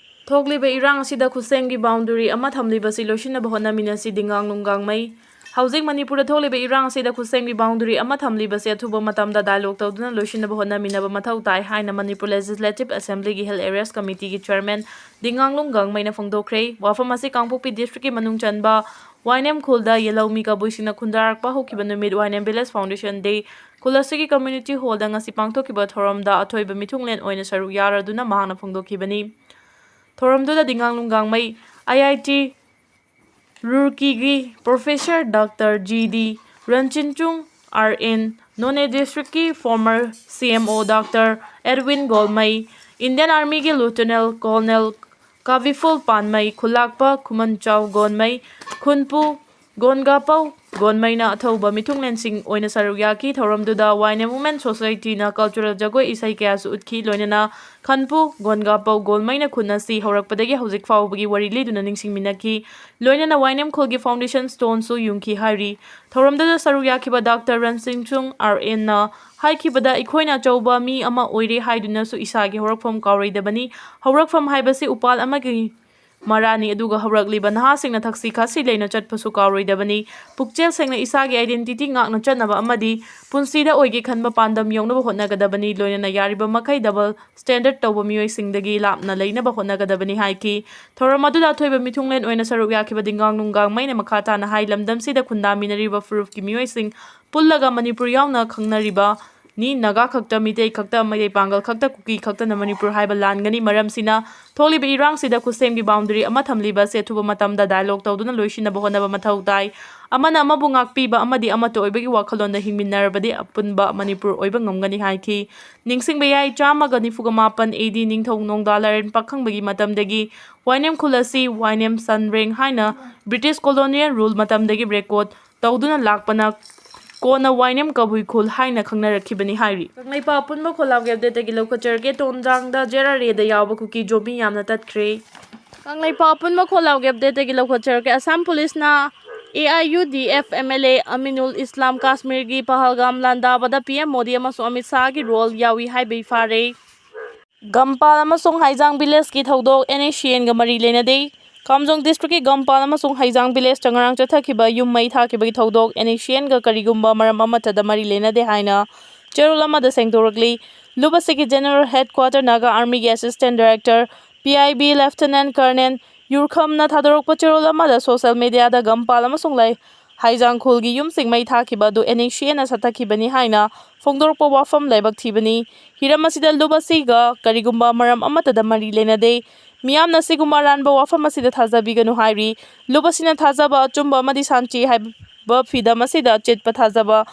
ꯊꯣꯛꯂꯤꯕ ꯏꯔꯥꯡ ꯑꯁꯤꯗ ꯈꯨꯠꯁꯦꯝꯒꯤ ꯕꯥꯎꯟꯗꯔꯤ ꯑꯃ ꯊꯝꯂꯤꯕꯁꯤ ꯂꯣꯏꯁꯤꯟꯅꯕ ꯍꯣꯠꯅꯃꯤꯟꯅꯁꯤ, ꯗꯤꯡꯒꯥꯡ ꯂꯨꯡꯒꯥꯡꯃꯩ꯫ ꯍꯧꯖꯤꯛ ꯃꯅꯤꯄꯨꯔꯗ ꯊꯣꯛꯂꯤꯕ ꯏꯔꯥꯡ ꯑꯁꯤꯗ ꯈꯨꯠꯁꯦꯝꯒꯤ ꯕꯥꯎꯟꯗꯔꯤ ꯑꯃ ꯊꯝꯂꯤꯕꯁꯤ ꯑꯊꯨꯕ ꯃꯇꯝꯗ ꯗꯥꯏꯂꯣꯒ ꯇꯧꯗꯨꯅ ꯂꯣꯏꯁꯤꯟꯅꯕ ꯍꯣꯠꯅꯃꯤꯟꯅꯕ ꯃꯊꯧ ꯇꯥꯏ ꯍꯥꯏꯅ ꯃꯅꯤꯄꯨꯔ ꯂꯦꯖꯤꯁꯂꯦꯇꯤꯚ ꯑꯦꯁꯦꯝꯕ꯭ꯂꯤꯒꯤ ꯍꯤꯜ ꯑꯦꯔꯤꯌꯥꯁ ꯀꯃꯤꯇꯤꯒꯤ ꯆꯤꯌꯔꯃꯦꯟ ꯗꯤꯡꯒꯥꯡ ꯂꯨꯡꯒꯥꯡꯃꯩꯅ ꯐꯣꯡꯗꯣꯛꯈ꯭ꯔꯦ꯫ ꯋꯥꯐꯝ ꯑꯁꯤ ꯀꯥꯡꯄꯣꯛꯄꯤ ꯗꯤꯁꯇ꯭ꯔꯤꯛꯀꯤ ꯃꯅꯨꯡ ꯆꯟꯕ ꯋꯥꯏꯅꯦꯝ ꯈꯨꯜꯗ ꯌꯦꯜꯍꯧꯃꯤ ꯀꯕꯨꯏꯁꯤꯡꯅ ꯈꯨꯟꯗꯥꯔꯛꯄ ꯍꯧꯈꯤꯕ ꯅꯨꯃꯤꯠ ꯋꯥꯏꯅꯦꯝ ꯚꯤꯂꯦꯖ ꯐꯥꯎꯟꯗꯦꯁꯟ ꯗꯦ ꯈꯨꯜ ꯑꯁꯤꯒꯤ ꯀꯝꯃ꯭ꯌꯨꯅꯤꯇꯤ ꯍꯣꯜꯗ ꯉꯁꯤ ꯄꯥꯡꯊꯣꯛꯈꯤꯕ ꯊꯧꯔꯝꯗ ꯑꯊꯣꯏꯕ ꯃꯤꯊꯨꯡꯂꯦꯟ ꯑꯣꯏꯅ ꯁꯔꯨꯛ ꯌꯥꯔꯗꯨꯅ ꯃꯍꯥꯛꯅ ꯐꯣꯡꯗꯣꯛꯈꯤꯕꯅꯤ꯫ ꯊꯧꯔꯝꯗꯨꯗ Dingang Lunggangmei, I I T ꯔꯨꯔꯀꯤꯒꯤ professor doctor G D Ranchinchung, R N, Noney ꯗꯤꯁꯇ꯭ꯔꯤꯛꯀꯤ former C M O doctor Edwin Golmei, Indian Armyꯒꯤ Lieutenant Colonel ꯀꯥꯕꯤꯐꯨꯜ ꯄꯥꯟꯃꯩ, ꯈꯨꯜꯂꯥꯛꯄ ꯈꯨꯃꯟꯆꯥꯎ ꯒꯣꯟꯃꯩ, ꯈꯨꯟꯄꯨ ꯒꯣꯟꯒꯥꯄꯧ ꯒꯣꯟꯃꯩꯅ ꯑꯊꯧꯕ ꯃꯤꯊꯨꯡꯂꯦꯟꯁꯤꯡ ꯑꯣꯏꯅ ꯁꯔꯨꯛ ꯌꯥꯈꯤ꯫ ꯊꯧꯔꯝꯗꯨꯗ ꯋꯥꯏꯅꯦꯝ Women Societyꯅ cultural ꯖꯒꯣꯏ ꯏꯁꯩ ꯀꯌꯥꯁꯨ ꯎꯠꯈꯤ꯫ ꯂꯣꯏꯅꯅ ꯈꯟꯄꯨ ꯒꯣꯟꯒꯥꯄꯧ ꯒꯣꯟꯃꯩꯅ ꯈꯨꯟ ꯑꯁꯤ ꯍꯧꯔꯛꯄꯗꯒꯤ ꯍꯧꯖꯤꯛ ꯐꯥꯎꯕꯒꯤ ꯋꯥꯔꯤ ꯂꯤꯗꯨꯅ ꯅꯤꯡꯁꯤꯡꯃꯤꯟꯅꯈꯤ꯫ ꯂꯣꯏꯅꯅ ꯋꯥꯏꯅꯦꯝ ꯈꯨꯜꯒꯤ foundation stoneꯁꯨ ꯌꯨꯡꯈꯤ ꯍꯥꯏꯔꯤ꯫ ꯊꯧꯔꯝꯗꯨꯗ ꯁꯔꯨꯛ ꯌꯥꯈꯤꯕ ꯗꯥꯛꯇꯔ ꯔꯟꯁꯤꯡꯆꯨꯡ ꯑꯥꯔ ꯑꯦꯟꯅ ꯍꯥꯏꯈꯤꯕꯗ, ꯑꯩꯈꯣꯏꯅ ꯑꯆꯧꯕ ꯃꯤ ꯑꯃ ꯑꯣꯏꯔꯦ ꯍꯥꯏꯗꯨꯅꯁꯨ ꯏꯁꯥꯒꯤ ꯍꯧꯔꯛꯐꯝ ꯀꯥꯎꯔꯣꯏꯗꯕꯅꯤ꯫ ꯍꯧꯔꯛꯐꯝ ꯍꯥꯏꯕꯁꯤ ꯎꯄꯥꯜ ꯑꯃꯒꯤ ꯃꯔꯥꯅꯤ, ꯑꯗꯨꯒ ꯍꯧꯔꯛꯂꯤꯕ ꯅꯍꯥꯁꯤꯡꯅ ꯊꯛꯁꯤ ꯈꯥꯁꯤ ꯂꯩꯅ ꯆꯠꯄꯁꯨ ꯀꯥꯎꯔꯣꯏꯗꯕꯅꯤ꯫ ꯄꯨꯛꯆꯦꯜ ꯁꯦꯡꯅ ꯏꯁꯥꯒꯤ identity ꯉꯥꯛꯅ ꯆꯠꯅꯕ ꯑꯃꯗꯤ ꯄꯨꯟꯁꯤꯗ ꯑꯣꯏꯒꯦ ꯈꯟꯕ ꯄꯥꯟꯗꯝ ꯌꯧꯅꯕ ꯍꯣꯠꯅꯒꯗꯕꯅꯤ꯫ ꯂꯣꯏꯅꯅ ꯌꯥꯔꯤꯕ ꯃꯈꯩ double standard ꯇꯧꯕ ꯃꯤꯑꯣꯏꯁꯤꯡꯗꯒꯤ ꯂꯥꯞꯅ ꯂꯩꯅꯕ ꯍꯣꯠꯅꯒꯗꯕꯅꯤ ꯍꯥꯏꯈꯤ꯫ ꯊꯧꯔꯝ ꯑꯗꯨꯗ ꯑꯊꯣꯏꯕ ꯃꯤꯊꯨꯡꯂꯦꯟ ꯑꯣꯏꯅ ꯁꯔꯨꯛ ꯌꯥꯈꯤꯕ ꯗꯤꯡꯒꯥꯡ ꯅꯨꯡꯒꯥꯡꯃꯩꯅ ꯃꯈꯥ ꯇꯥꯅ ꯍꯥꯏ, ꯂꯝꯗꯝꯁꯤꯗ ꯈꯨꯟꯗꯥꯃꯤꯟꯅꯔꯤꯕ ꯐꯨꯔꯨꯞꯀꯤ ꯃꯤꯑꯣꯏꯁꯤꯡ ꯄꯨꯜꯂꯒ ꯃꯅꯤꯄꯨꯔ ꯌꯥꯎꯅ ꯈꯪꯅꯔꯤꯕ ꯅꯤ, ꯅꯥꯒꯥ ꯈꯛꯇ, ꯃꯤꯇꯩ ꯈꯛꯇ, ꯃꯩꯇꯩ ꯄꯥꯡꯒꯜ ꯈꯛꯇ, ꯀꯨꯀꯤ ꯈꯛꯇꯅ ꯃꯅꯤꯄꯨꯔ ꯍꯥꯏꯕ ꯂꯥꯟꯒꯅꯤ꯫ ꯃꯔꯝꯁꯤꯅ ꯊꯣꯛꯂꯤꯕ ꯏꯔꯥꯡꯁꯤꯗ ꯈꯨꯠꯁꯦꯝꯒꯤ boundary ꯑꯃ ꯊꯝꯂꯤꯕ ꯑꯁꯤ ꯑꯊꯨꯕ ꯃꯇꯝꯗ dialogue ꯇꯧꯗꯨꯅ ꯂꯣꯏꯁꯤꯟꯅꯕ ꯍꯣꯠꯅꯕ ꯃꯊꯧ ꯇꯥꯏ꯫ ꯑꯃꯅ ꯑꯃꯕꯨ ꯉꯥꯛꯄꯤꯕ ꯑꯃꯗꯤ ꯑꯃꯠꯇ ꯑꯣꯏꯕꯒꯤ ꯋꯥꯈꯜꯂꯣꯟꯗ ꯍꯤꯡꯃꯤꯟꯅꯔꯕꯗꯤ ꯑꯄꯨꯟꯕ ꯃꯅꯤꯄꯨꯔ ꯑꯣꯏꯕ ꯉꯝꯒꯅꯤ ꯍꯥꯏꯈꯤ꯫ ꯅꯤꯡꯁꯤꯡꯕ ꯌꯥꯏ, ꯆꯥꯝꯃꯒ ꯅꯤꯐꯨꯒ ꯃꯥꯄꯟ ꯑꯦ ꯗꯤ ꯅꯤꯡꯊꯧ ꯅꯣꯡꯗꯥ ꯂꯥꯏꯔꯦꯟ ꯄꯥꯈꯪꯕꯒꯤ ꯃꯇꯝꯗꯒꯤ ꯋꯥꯏꯅꯦꯝ ꯈꯨꯜ ꯑꯁꯤ ꯋꯥꯏꯅꯦꯝ ꯁꯟꯔꯦꯡ ꯍꯥꯏꯅ British colonial rule ꯃꯇꯝꯗꯒꯤ record ꯇꯧꯗꯨꯅ ꯂꯥꯛꯄꯅ ꯀꯣꯟꯅ ꯋꯥꯏꯅꯦꯝ ꯀꯕꯨꯏ ꯈꯨꯜ ꯍꯥꯏꯅ ꯈꯪꯅꯔꯛꯈꯤꯕꯅꯤ ꯍꯥꯏꯔꯤ꯫ ꯀꯪꯂꯩꯄꯥꯛ ꯑꯄꯨꯟꯕ ꯈꯣꯜꯂꯥꯎꯒꯤ updateꯇꯒꯤ ꯂꯧꯈꯠꯆꯔꯒꯦ꯫ ꯇꯣꯟꯖꯥꯡꯗ ꯖꯦ ꯑꯥꯔ ꯑꯥꯔ ꯑꯦꯗ ꯌꯥꯎꯕ ꯀꯨꯀꯤ ꯖꯣꯕꯤ ꯌꯥꯝꯅ ꯇꯠꯈ꯭ꯔꯦ꯫ ꯀꯪꯂꯩꯄꯥꯛ ꯑꯄꯨꯟꯕ ꯈꯣꯜꯂꯥꯎꯒꯤ updateꯇꯒꯤ ꯂꯧꯈꯠꯆꯔꯒꯦ꯫ ꯑꯁꯥꯝ ꯄꯨꯂꯤꯁꯅ A I U D F M L A Aminul Islam ꯀꯥꯁꯃꯤꯔꯒꯤ ꯄꯍꯜꯒꯥꯝ ꯂꯥꯟꯗꯥꯕꯗ ꯄꯤ ꯑꯦꯝ ꯃꯣꯗꯤ ꯑꯃꯁꯨꯡ ꯑꯃꯤꯠ ꯁꯥꯍꯒꯤ role ꯌꯥꯎꯏ ꯍꯥꯏꯕꯒꯤ ꯐꯥꯔꯦ꯫ ꯒꯝꯄꯥꯜ ꯑꯃꯁꯨꯡ ꯍꯩꯖꯥꯡ villageꯀꯤ ꯊꯧꯗꯣꯛ ꯑꯦꯟ ꯑꯦꯁ ꯁꯤ ꯑꯦꯟꯒ ꯃꯔꯤ ꯂꯩꯅꯗꯦ꯫ ꯀꯥꯝꯖꯣꯡ districtꯀꯤ ꯒꯝꯄꯥꯜ ꯑꯃꯁꯨꯡ ꯍꯩꯖꯥꯡ villageꯇ ꯉꯔꯥꯡ ꯆꯠꯊꯈꯤꯕ ꯌꯨꯝ ꯃꯩ ꯊꯥꯈꯤꯕꯒꯤ ꯊꯧꯗꯣꯛ ꯑꯦꯟ ꯑꯦꯁ ꯁꯤ ꯑꯦꯟꯒ ꯀꯔꯤꯒꯨꯝꯕ ꯃꯔꯝ ꯑꯃꯠꯇꯗ ꯃꯔꯤ ꯂꯩꯅꯗꯦ ꯍꯥꯏꯅ ꯆꯦꯔꯣꯜ ꯑꯃꯗ ꯁꯦꯡꯗꯣꯔꯛꯂꯤ꯫ ꯂꯨꯞ ꯑꯁꯤꯒꯤ General Headquarter Naga Armyꯒꯤ Assistant Director, P I B Lieutenant Colonel ꯌꯨꯔꯈꯝꯅ ꯊꯥꯗꯣꯔꯛꯄ ꯆꯦꯔꯣꯜ ꯑꯃꯗ social mediaꯗ ꯒꯝꯄꯥꯜ ꯑꯃꯁꯨꯡ ꯂꯩ ꯍꯩꯖꯥꯡ ꯈꯨꯜꯒꯤ ꯌꯨꯝꯁꯤꯡ ꯃꯩ ꯊꯥꯈꯤꯕ ꯑꯗꯨ ꯑꯦꯟ ꯑꯦꯁ ꯁꯤ ꯑꯦꯟꯅ ꯁꯥꯊꯈꯤꯕꯅꯤ ꯍꯥꯏꯅ ꯐꯣꯡꯗꯣꯔꯛꯄ ꯋꯥꯐꯝ ꯂꯥꯏꯕꯛ ꯊꯤꯕꯅꯤ꯫ ꯍꯤꯔꯝ ꯑꯁꯤꯗ ꯂꯨꯞ ꯑꯁꯤꯒ ꯀꯔꯤꯒꯨꯝꯕ ꯃꯔꯝ ꯑꯃꯠꯇꯗ ꯃꯔꯤ ꯂꯩꯅꯗꯦ꯫ ꯃꯤꯌꯥꯝꯅ ꯑꯁꯤꯒꯨꯝꯕ ꯑꯔꯥꯟꯕ ꯋꯥꯐꯝ ꯑꯁꯤꯗ ꯊꯥꯖꯕꯤꯒꯅꯨ ꯍꯥꯏꯔꯤ꯫ ꯂꯨꯞ ꯑꯁꯤꯅ ꯊꯥꯖꯕ, ꯑꯆꯨꯝꯕ ꯑꯃꯗꯤ ꯁꯥꯟꯇꯤ ꯍꯥꯏꯕ ꯐꯤꯗꯝ ꯑꯁꯤꯗ ꯑꯆꯦꯠꯄ ꯊꯥꯖꯕ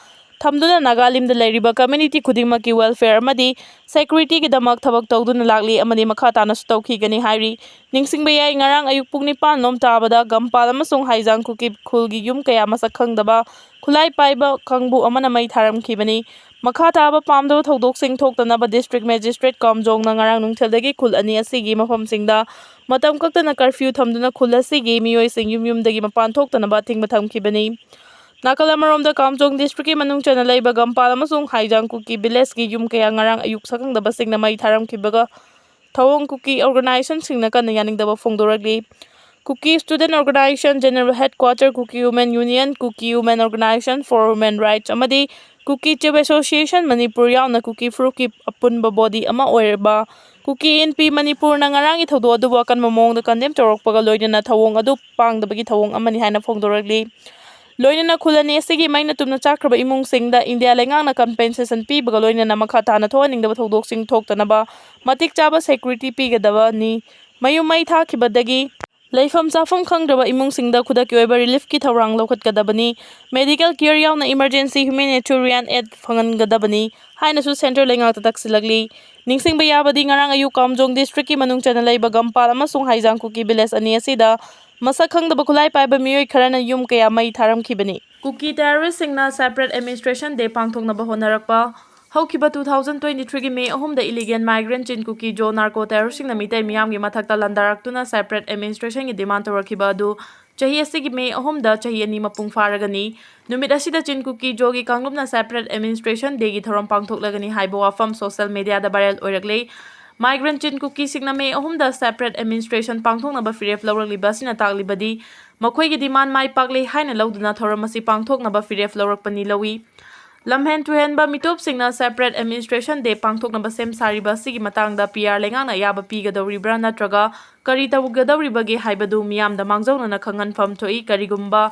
ꯊꯝꯗꯨꯅ ꯅꯥꯒꯥꯂꯦꯟꯗ ꯂꯩꯔꯤꯕ community ꯈꯨꯗꯤꯡꯃꯛꯀꯤ welfare ꯑꯃꯗꯤ securityꯒꯤꯗꯃꯛ ꯊꯕꯛ ꯇꯧꯗꯨꯅ ꯂꯥꯛꯂꯤ ꯑꯃꯗꯤ ꯃꯈꯥ ꯇꯥꯅꯁꯨ ꯇꯧꯈꯤꯒꯅꯤ ꯍꯥꯏꯔꯤ꯫ ꯅꯤꯡꯁꯤꯡꯕ ꯌꯥꯏ, ꯉꯔꯥꯡ ꯑꯌꯨꯛ ꯄꯨꯡ ꯅꯤꯄꯥꯟ ꯂꯣꯝ ꯇꯥꯕꯗ ꯒꯝꯄꯥꯜ ꯑꯃꯁꯨꯡ ꯍꯥꯏꯖꯥꯡ ꯀꯨꯀꯤ ꯈꯨꯜꯒꯤ ꯌꯨꯝ ꯀꯌꯥ ꯃꯁꯛ ꯈꯪꯗꯕ ꯈꯨꯠꯂꯥꯏ ꯄꯥꯏꯕ ꯀꯥꯡꯕꯨ ꯑꯃꯅ ꯃꯩ ꯊꯥꯔꯝꯈꯤꯕꯅꯤ꯫ ꯃꯈꯥ ꯇꯥꯕ ꯄꯥꯝꯗꯕ ꯊꯧꯗꯣꯛꯁꯤꯡ ꯊꯣꯛꯇꯅꯕ district magistrate ꯀꯥꯝꯖꯣꯡꯅ ꯉꯔꯥꯡ ꯅꯨꯡꯊꯤꯜꯗꯒꯤ ꯈꯨꯜ ꯑꯅꯤ ꯑꯁꯤꯒꯤ ꯃꯐꯝꯁꯤꯡꯗ ꯃꯇꯝ ꯀꯛꯇꯅ curfew ꯊꯝꯗꯨꯅ ꯈꯨꯜ ꯑꯁꯤꯒꯤ ꯃꯤꯑꯣꯏꯁꯤꯡ ꯌꯨꯝ ꯌꯨꯝꯗꯒꯤ ꯃꯄꯥꯟ ꯊꯣꯛꯇꯅꯕ ꯑꯊꯤꯡꯕ ꯊꯝꯈꯤꯕꯅꯤ꯫ ꯅꯥꯀꯜ ꯑꯃꯔꯣꯝꯗ, ꯀꯥꯝꯖꯣꯡ districtꯀꯤ ꯃꯅꯨꯡ ꯆꯟꯅ ꯂꯩꯕ ꯒꯝꯄꯥꯜ ꯑꯃꯁꯨꯡ ꯍꯥꯏꯖꯥꯡ ꯀꯨꯀꯤ villageꯀꯤ ꯌꯨꯝ ꯀꯌꯥ ꯉꯔꯥꯡ ꯑꯌꯨꯛ ꯁꯛꯈꯪꯗꯕꯁꯤꯡꯅ ꯃꯩ ꯊꯥꯔꯝꯈꯤꯕꯒ ꯊꯧꯑꯣꯡ ꯀꯨꯀꯤ organizationꯁꯤꯡꯅ ꯀꯟꯅ ꯌꯥꯅꯤꯡꯗꯕ ꯐꯣꯡꯗꯣꯔꯛꯂꯤ꯫ Kuki Student Organization, General Headquarter, Kuki Women Union, Kuki Women Organization for Human Rights ꯑꯃꯗꯤ Kuki Chief Association ꯃꯅꯤꯄꯨꯔ ꯌꯥꯎꯅ ꯀꯨꯀꯤ ꯐꯨꯔꯨꯞꯀꯤ ꯑꯄꯨꯟꯕ body ꯑꯃ ꯑꯣꯏꯔꯕ ꯀꯨꯀꯤ ꯏꯟꯄꯤ ꯃꯅꯤꯄꯨꯔꯅ ꯉꯔꯥꯡꯒꯤ ꯊꯧꯗꯣꯛ ꯑꯗꯨꯕꯨ ꯑꯀꯟꯕ ꯃꯑꯣꯡꯗ condemn ꯇꯧꯔꯛꯄꯒ ꯂꯣꯏꯅꯅ ꯊꯧꯑꯣꯡ ꯑꯗꯨ ꯄꯥꯡꯗꯕꯒꯤ ꯊꯧꯑꯣꯡ ꯑꯃꯅꯤ ꯍꯥꯏꯅ ꯐꯣꯡꯗꯣꯔꯛꯂꯤ꯫ ꯂꯣꯏꯅꯅ ꯈꯨꯜ ꯑꯅꯤ ꯑꯁꯤꯒꯤ ꯃꯩꯅ ꯇꯨꯝꯅ ꯆꯥꯛꯈ꯭ꯔꯕ ꯏꯃꯨꯡꯁꯤꯡꯗ ꯏꯟꯗꯤꯌꯥ ꯂꯩꯉꯥꯛꯅ compensation ꯄꯤꯕꯒ ꯂꯣꯏꯅꯅ ꯃꯈꯥ ꯇꯥꯅ ꯊꯣꯛꯍꯟꯅꯤꯡꯗꯕ ꯊꯧꯗꯣꯛꯁꯤꯡ ꯊꯣꯛꯇꯅꯕ ꯃꯇꯤꯛ ꯆꯥꯕ security ꯄꯤꯒꯗꯕꯅꯤ꯫ ꯃꯌꯨꯝ ꯃꯩ ꯊꯥꯈꯤꯕꯗꯒꯤ ꯂꯩꯐꯝ ꯆꯥꯐꯝ ꯈꯪꯗ꯭ꯔꯕ ꯏꯃꯨꯡꯁꯤꯡꯗ ꯈꯨꯗꯛꯀꯤ ꯑꯣꯏꯕ reliefꯀꯤ ꯊꯧꯔꯥꯡ ꯂꯧꯈꯠꯀꯗꯕꯅꯤ꯫ Medical care ꯌꯥꯎꯅ emergency humanitarian aid ꯐꯪꯍꯟꯒꯗꯕꯅꯤ ꯍꯥꯏꯅꯁꯨ centre ꯂꯩꯉꯥꯛꯇ ꯇꯛꯁꯤꯜꯂꯛꯂꯤ꯫ ꯅꯤꯡꯁꯤꯡꯕ ꯌꯥꯕꯗꯤ, ꯉꯔꯥꯡ ꯑꯌꯨꯛ ꯀꯥꯝꯖꯣꯡ districtꯀꯤ ꯃꯅꯨꯡ ꯆꯟꯅ ꯂꯩꯕ ꯒꯝꯄꯥꯜ ꯑꯃꯁꯨꯡ ꯍꯥꯏꯖꯥꯡ ꯀꯨꯀꯤ village ꯑꯅꯤ ꯑꯁꯤꯗ ꯃꯁꯛ ꯈꯪꯗꯕ ꯈꯨꯠꯂꯥꯏ ꯄꯥꯏꯕ ꯃꯤꯑꯣꯏ ꯈꯔꯅ ꯌꯨꯝ ꯀꯌꯥ ꯃꯩ ꯊꯥꯔꯝꯈꯤꯕꯅꯤ꯫ ꯀꯨꯀꯤ terroristꯁꯤꯡꯅ separate administration day ꯄꯥꯡꯊꯣꯛꯅꯕ ꯍꯣꯠꯅꯔꯛꯄ꯫ ꯍꯧꯈꯤꯕ two thousand twenty threeꯒꯤ May ꯑꯍꯨꯝꯗ illegal migrant Chin Kuki Zo narco terroristꯁꯤꯡꯅ Meitei ꯃꯤꯌꯥꯝꯒꯤ ꯃꯊꯛꯇ ꯂꯥꯟꯗꯥꯔꯛꯇꯨꯅ separate administrationꯒꯤ demand ꯇꯧꯔꯛꯈꯤꯕ ꯑꯗꯨ ꯆꯍꯤ ꯑꯁꯤꯒꯤ May ꯑꯍꯨꯝꯗ ꯆꯍꯤ ꯑꯅꯤ ꯃꯄꯨꯡ ꯐꯥꯔꯒꯅꯤ꯫ ꯅꯨꯃꯤꯠ ꯑꯁꯤꯗ Chin Kuki Zoꯒꯤ ꯀꯥꯡꯂꯨꯞꯅ separate administration dayꯒꯤ ꯊꯧꯔꯝ ꯄꯥꯡꯊꯣꯛꯂꯒꯅꯤ ꯍꯥꯏꯕ ꯋꯥꯐꯝ social mediaꯗ viral ꯑꯣꯏꯔꯛꯂꯦ꯫ Migrant Chin Kukiꯁꯤꯡꯅ May ꯑꯍꯨꯝꯗ separate administration ꯄꯥꯡꯊꯣꯛꯅꯕ ꯐꯤꯔꯦꯞ ꯂꯧꯔꯛꯂꯤꯕ ꯑꯁꯤꯅ ꯇꯥꯛꯂꯤꯕꯗꯤ ꯃꯈꯣꯏꯒꯤ demand ꯃꯥꯏ ꯄꯥꯛꯂꯦ ꯍꯥꯏꯅ ꯂꯧꯗꯨꯅ ꯊꯧꯔꯝ ꯑꯁꯤ ꯄꯥꯡꯊꯣꯛꯅꯕ ꯐꯤꯔꯦꯞ ꯂꯧꯔꯛꯄꯅꯤ ꯂꯧꯏ꯫ ꯂꯝꯍꯦꯟ ꯇꯨꯍꯦꯟꯕ ꯃꯤꯇꯣꯞꯁꯤꯡꯅ separate administration day ꯄꯥꯡꯊꯣꯛꯅꯕ ꯁꯦꯝ ꯁꯥꯔꯤꯕ ꯑꯁꯤꯒꯤ ꯃꯇꯥꯡꯗ P R ꯂꯩꯉꯥꯛꯅ ꯑꯌꯥꯕ ꯄꯤꯒꯗꯧꯔꯤꯕ꯭ꯔꯥ ꯅꯠꯇ꯭ꯔꯒ ꯀꯔꯤ ꯇꯧꯒꯗꯧꯔꯤꯕꯒꯦ ꯍꯥꯏꯕꯗꯨ ꯃꯤꯌꯥꯝꯗ ꯃꯥꯡꯖꯧꯅꯅ ꯈꯪꯍꯟꯐꯝ ꯊꯣꯛꯏ꯫ ꯀꯔꯤꯒꯨꯝꯕ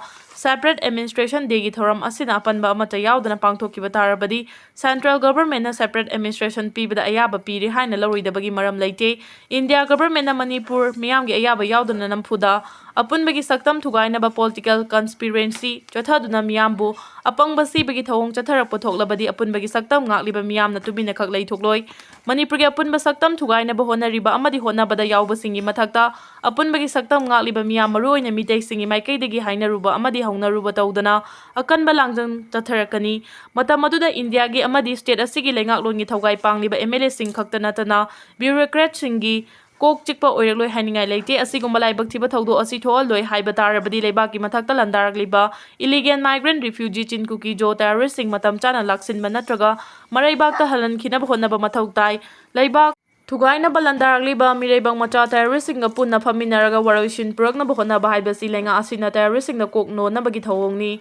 Separate Administration Day ꯒꯤ ꯊꯧꯔꯝ ꯑꯁꯤꯅ ꯑꯄꯟꯕ ꯑꯃꯠꯇ ꯌꯥꯎꯗꯅ ꯄꯥꯡꯊꯣꯛꯈꯤꯕ ꯇꯥꯔꯕꯗꯤ, Central Government ꯅ Separate Administration ꯄꯤꯕꯗ ꯑꯌꯥꯕ ꯄꯤꯔꯦ ꯍꯥꯏꯅ ꯂꯧꯔꯣꯏꯗꯕꯒꯤ ꯃꯔꯝ ꯂꯩꯇꯦ꯫ India Government ꯅ ꯃꯅꯤꯄꯨꯔ ꯃꯤꯌꯥꯝꯒꯤ ꯑꯌꯥꯕ ꯌꯥꯎꯗꯅ ꯅꯝꯐꯨꯗ ꯑꯄꯨꯟꯕꯒꯤ ꯁꯛꯇꯝ ꯊꯨꯒꯥꯏꯅꯕ political conspiracy ꯆꯠꯊꯗꯨꯅ ꯃꯤꯌꯥꯝꯕꯨ ꯑꯄꯪꯕ ꯁꯤꯕꯒꯤ ꯊꯧꯑꯣꯡ ꯆꯠꯊꯔꯛꯄ ꯊꯣꯛꯂꯕꯗꯤ, ꯑꯄꯨꯟꯕꯒꯤ ꯁꯛꯇꯝ ꯉꯥꯛꯂꯤꯕ ꯃꯤꯌꯥꯝꯅ ꯇꯨꯃꯤꯟꯅ ꯈꯛ ꯂꯩꯊꯣꯛꯂꯣꯏ꯫ ꯃꯅꯤꯄꯨꯔꯒꯤ ꯑꯄꯨꯟꯕ ꯁꯛꯇꯝ ꯊꯨꯒꯥꯏꯅꯕ ꯍꯣꯠꯅꯔꯤꯕ ꯑꯃꯗꯤ ꯍꯣꯠꯅꯕꯗ ꯌꯥꯎꯕꯁꯤꯡꯒꯤ ꯃꯊꯛꯇ, ꯑꯄꯨꯟꯕꯒꯤ ꯁꯛꯇꯝ ꯉꯥꯛꯂꯤꯕ ꯃꯤꯌꯥꯝ, ꯃꯔꯨꯑꯣꯏꯅ ꯃꯤꯇꯩꯁꯤꯡꯒꯤ ꯃꯥꯏꯀꯩꯗꯒꯤ ꯍꯥꯏꯅꯔꯨꯕ ꯑꯃꯗꯤ ꯍꯧꯅꯔꯨꯕ ꯇꯧꯗꯅ ꯑꯀꯟꯕ ꯂꯥꯡꯖꯪ ꯆꯠꯊꯔꯛꯀꯅꯤ꯫ ꯃꯇꯝ ꯑꯗꯨꯗ ꯏꯟꯗꯤꯌꯥꯒꯤ ꯑꯃꯗꯤ state ꯑꯁꯤꯒꯤ ꯂꯩꯉꯥꯛꯂꯣꯟꯒꯤ ꯊꯧꯒꯥꯏ ꯄꯥꯡꯂꯤꯕ M L A ꯁꯤꯡ ꯈꯛꯇ ꯅꯠꯇꯅ bureaucrat ꯁꯤꯡꯒꯤ ꯀꯣꯛ ꯆꯤꯛꯄ ꯑꯣꯏꯔꯛꯂꯣꯏ ꯍꯥꯏꯅꯤꯡꯉꯥꯏ ꯂꯩꯇꯦ꯫ ꯑꯁꯤꯒꯨꯝꯕ ꯂꯥꯏꯕꯛ ꯊꯤꯕ ꯊꯧꯗꯣꯛ ꯑꯁꯤ ꯊꯣꯛꯍꯜꯂꯣꯏ ꯍꯥꯏꯕ ꯇꯥꯔꯕꯗꯤ, ꯂꯩꯕꯥꯛꯀꯤ ꯃꯊꯛꯇ ꯂꯥꯟꯗꯥꯔꯛꯂꯤꯕ illegal migrant refugee ꯆꯤꯟ ꯀꯨꯀꯤ ꯖꯣ terrorist ꯁꯤꯡ ꯃꯇꯝ ꯆꯥꯅ ꯂꯥꯛꯁꯤꯟꯕ ꯅꯠꯇ꯭ꯔꯒ ꯃꯔꯩꯕꯥꯛꯇ ꯍꯜꯍꯟꯈꯤꯅꯕ ꯍꯣꯠꯅꯕ ꯃꯊꯧ ꯇꯥꯏ꯫ ꯂꯩꯕꯥꯛ ꯊꯨꯒꯥꯏꯅꯕ ꯂꯥꯟꯗꯥꯔꯛꯂꯤꯕ ꯃꯤꯔꯩꯕꯥꯛ ꯃꯆꯥ terrorist ꯁꯤꯡꯒ ꯄꯨꯟꯅ ꯐꯝꯃꯤꯟꯅꯔꯒ ꯋꯥꯔꯣꯏꯁꯤꯟ ꯄꯨꯔꯛꯅꯕ ꯍꯣꯠꯅꯕ ꯍꯥꯏꯕꯁꯤ ꯂꯩꯉꯥꯛ ꯑꯁꯤꯅ terrorist ꯁꯤꯡꯗ ꯀꯣꯛ ꯅꯣꯟꯅꯕꯒꯤ ꯊꯧꯑꯣꯡꯅꯤ꯫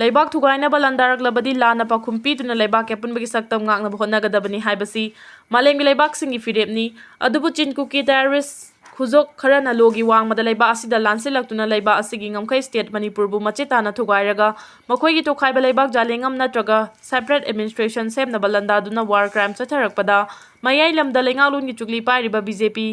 ꯂꯩꯕꯥꯛ ꯊꯨꯒꯥꯏꯅꯕ ꯂꯥꯟꯗꯥꯔꯛꯂꯕꯗꯤ ꯂꯥꯟꯅ ꯄꯥꯎꯈꯨꯝ ꯄꯤꯗꯨꯅ ꯂꯩꯕꯥꯛꯀꯤ ꯑꯄꯨꯟꯕꯒꯤ ꯁꯛꯇꯝ ꯉꯥꯛꯅꯕ ꯍꯣꯠꯅꯒꯗꯕꯅꯤ ꯍꯥꯏꯕꯁꯤ ꯃꯥꯂꯦꯝꯒꯤ ꯂꯩꯕꯥꯛꯁꯤꯡꯒꯤ ꯐꯤꯔꯦꯞꯅꯤ꯫ ꯑꯗꯨꯕꯨ ꯆꯤꯟ ꯀꯨꯀꯤ terrorist ꯈꯨꯖꯣꯛ ꯈꯔꯅ ꯂꯣꯒꯤ ꯋꯥꯡꯃꯗ ꯂꯩꯕꯥꯛ ꯑꯁꯤꯗ ꯂꯥꯟꯁꯤꯜꯂꯛꯇꯨꯅ ꯂꯩꯕꯥꯛ ꯑꯁꯤꯒꯤ ꯉꯝꯈꯩ state ꯃꯅꯤꯄꯨꯔꯕꯨ ꯃꯆꯦꯠ ꯇꯥꯅ ꯊꯨꯒꯥꯏꯔꯒ ꯃꯈꯣꯏꯒꯤ ꯇꯣꯈꯥꯏꯕ ꯂꯩꯕꯥꯛ ꯖꯥꯂꯦꯡꯉꯝ ꯅꯠꯇ꯭ꯔꯒ separate administration ꯁꯦꯝꯅꯕ ꯂꯥꯟꯗꯥꯗꯨꯅ war crime ꯆꯠꯊꯔꯛꯄꯗ, ꯃꯌꯥꯏ ꯂꯝꯗ ꯂꯩꯉꯥꯛꯂꯣꯟꯒꯤ ꯆꯨꯛꯂꯤ ꯄꯥꯏꯔꯤꯕ B J P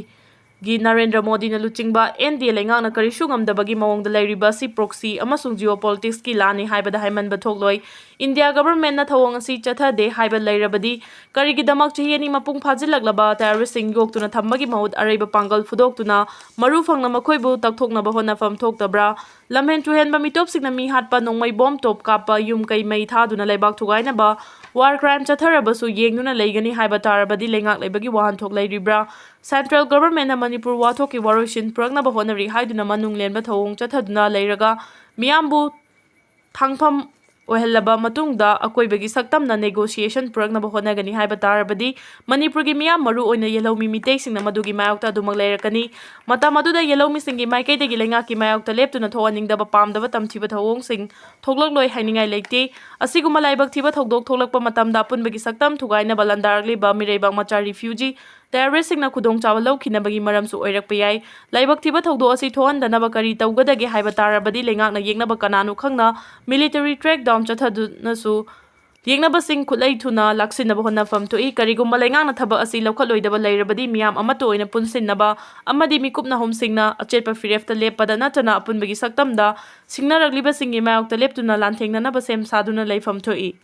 ꯒꯤ ꯅꯔꯦꯟꯗ꯭ꯔ ꯃꯣꯗꯤꯅ ꯂꯨꯆꯤꯡꯕ N D A ꯂꯩꯉꯥꯛꯅ ꯀꯔꯤꯁꯨ ꯉꯝꯗꯕꯒꯤ ꯃꯑꯣꯡꯗ ꯂꯩꯔꯤꯕ ꯑꯁꯤ proxy ꯑꯃꯁꯨꯡ geopolitics ꯀꯤ ꯂꯥꯟꯅꯤ ꯍꯥꯏꯕꯗ ꯍꯥꯏꯃꯟꯕ ꯊꯣꯛꯂꯣꯏ꯫ India Government ꯅ ꯊꯧꯑꯣꯡ ꯑꯁꯤ ꯆꯠꯊꯗꯦ ꯍꯥꯏꯕ ꯂꯩꯔꯕꯗꯤ, ꯀꯔꯤꯒꯤꯗꯃꯛ ꯆꯍꯤ ꯑꯅꯤ ꯃꯄꯨꯡ ꯐꯥꯖꯤꯜꯂꯛꯂꯕ terrorist ꯁꯤꯡ ꯌꯣꯛꯇꯨꯅ ꯊꯝꯕꯒꯤ ꯃꯍꯨꯠ ꯑꯔꯩꯕ ꯄꯥꯡꯒꯜ ꯐꯨꯗꯣꯛꯇꯨꯅ ꯃꯔꯨ ꯐꯪꯅ ꯃꯈꯣꯏꯕꯨ ꯇꯛꯊꯣꯛꯅꯕ ꯍꯣꯠꯅꯐꯝ ꯊꯣꯛꯇꯕ꯭ꯔꯥ? ꯂꯝꯍꯦꯟ ꯇꯨꯍꯦꯟꯕ ꯃꯤꯇꯣꯞꯁꯤꯡꯅ ꯃꯤ ꯍꯥꯠꯄ, ꯅꯣꯡꯃꯩ ꯕꯣꯝ ꯇꯣꯞ ꯀꯥꯞꯄ, ꯌꯨꯝ ꯀꯩ ꯃꯩ ꯊꯥꯗꯨꯅ ꯂꯩꯕꯥꯛ ꯊꯨꯒꯥꯏꯅꯕ war crime ꯆꯠꯊꯔꯕꯁꯨ ꯌꯦꯡꯗꯨꯅ ꯂꯩꯒꯅꯤ ꯍꯥꯏꯕ ꯇꯥꯔꯕꯗꯤ ꯂꯩꯉꯥꯛ ꯂꯩꯕꯒꯤ ꯋꯥꯍꯟꯊꯣꯛ ꯂꯩꯔꯤꯕ꯭ꯔꯥ? Central Government ꯅ ꯃꯅꯤꯄꯨꯔ ꯋꯥꯊꯣꯛꯀꯤ ꯋꯥꯔꯣꯏꯁꯤꯟ ꯄꯨꯔꯛꯅꯕ ꯍꯣꯠꯅꯔꯤ ꯍꯥꯏꯗꯨꯅ ꯃꯅꯨꯡ ꯂꯦꯟꯕ ꯊꯧꯑꯣꯡ ꯆꯠꯊꯗꯨꯅ ꯂꯩꯔꯒ ꯃꯤꯌꯥꯝꯕꯨ ꯊꯥꯡꯐꯝ ꯑꯣꯏꯍꯜꯂꯕ ꯃꯇꯨꯡꯗ ꯑꯀꯣꯏꯕꯒꯤ ꯁꯛꯇꯝꯅ negotiation ꯄꯨꯔꯛꯅꯕ ꯍꯣꯠꯅꯒꯅꯤ ꯍꯥꯏꯕ ꯇꯥꯔꯕꯗꯤ, ꯃꯅꯤꯄꯨꯔꯒꯤ ꯃꯤꯌꯥꯝ, ꯃꯔꯨ ꯑꯣꯏꯅ ꯌꯦꯜꯍꯧꯃꯤ ꯃꯤꯇꯩꯁꯤꯡꯅ ꯃꯗꯨꯒꯤ ꯃꯥꯌꯣꯛꯇ ꯑꯗꯨꯃꯛ ꯂꯩꯔꯛꯀꯅꯤ꯫ ꯃꯇꯝ ꯑꯗꯨꯗ ꯌꯦꯜꯍꯧꯃꯤꯁꯤꯡꯒꯤ ꯃꯥꯏꯀꯩꯗꯒꯤ ꯂꯩꯉꯥꯛꯀꯤ ꯃꯥꯌꯣꯛꯇ ꯂꯦꯞꯇꯨꯅ ꯊꯣꯛꯍꯟꯅꯤꯡꯗꯕ ꯄꯥꯝꯗꯕ ꯇꯝꯊꯤꯕ ꯊꯧꯑꯣꯡꯁꯤꯡ ꯊꯣꯛꯂꯛꯂꯣꯏ ꯍꯥꯏꯅꯤꯡꯉꯥꯏ ꯂꯩꯇꯦ꯫ ꯑꯁꯤꯒꯨꯝꯕ ꯂꯥꯏꯕꯛ ꯊꯤꯕ ꯊꯧꯗꯣꯛ ꯊꯣꯛꯂꯛꯄ ꯃꯇꯝꯗ ꯑꯄꯨꯟꯕꯒꯤ ꯁꯛꯇꯝ ꯊꯨꯒꯥꯏꯅꯕ ꯂꯥꯟꯗꯥꯔꯛꯂꯤꯕ ꯃꯤꯔꯩꯕꯥꯛ ꯃꯆꯥ refugee ꯇꯦꯔꯣꯔꯤꯁꯁꯤꯡꯅ ꯈꯨꯗꯣꯡꯆꯥꯕ ꯂꯧꯈꯤꯅꯕꯒꯤ ꯃꯔꯝꯁꯨ ꯑꯣꯏꯔꯛꯄ ꯌꯥꯏ꯫ ꯂꯥꯏꯕꯛ ꯊꯤꯕ ꯊꯧꯗꯣꯛ ꯑꯁꯤ ꯊꯣꯛꯍꯟꯗꯅꯕ ꯀꯔꯤ ꯇꯧꯒꯗꯒꯦ ꯍꯥꯏꯕ ꯇꯥꯔꯕꯗꯤ, ꯂꯩꯉꯥꯛꯅ ꯌꯦꯛꯅꯕ ꯀꯅꯥꯅꯣ ꯈꯪꯅ ꯃꯤꯂꯤꯇꯔꯤ ꯀ꯭ꯔꯦꯛꯗꯥꯎꯟ ꯆꯠꯊꯗꯨꯅꯁꯨ ꯌꯦꯛꯅꯕꯁꯤꯡ ꯈꯨꯠꯂꯩ ꯊꯨꯅ ꯂꯥꯛꯁꯤꯟꯅꯕ ꯍꯣꯠꯅꯐꯝ ꯊꯣꯛꯏ꯫ ꯀꯔꯤꯒꯨꯝꯕ ꯂꯩꯉꯥꯛꯅ ꯊꯕꯛ ꯑꯁꯤ ꯂꯧꯈꯠꯂꯣꯏꯗꯕ ꯂꯩꯔꯕꯗꯤ, ꯃꯤꯌꯥꯝ ꯑꯃꯠꯇ ꯑꯣꯏꯅ ꯄꯨꯟꯁꯤꯟꯅꯕ ꯑꯃꯗꯤ ꯃꯤꯀꯨꯞ ꯅꯥꯍꯨꯝꯁꯤꯡꯅ ꯑꯆꯦꯠꯄ ꯐꯤꯔꯦꯞꯇ ꯂꯦꯞꯄꯗ ꯅꯠꯇꯅ ꯑꯄꯨꯟꯕꯒꯤ ꯁꯛꯇꯝꯗ ꯁꯤꯡꯅꯔꯛꯂꯤꯕꯁꯤꯡꯒꯤ ꯃꯥꯌꯣꯛꯇ ꯂꯦꯞꯇꯨꯅ ꯂꯥꯟꯊꯦꯡꯅꯅꯕ ꯁꯦꯝ ꯁꯥꯗꯨꯅ ꯂꯩꯐꯝ ꯊꯣꯛꯏ꯫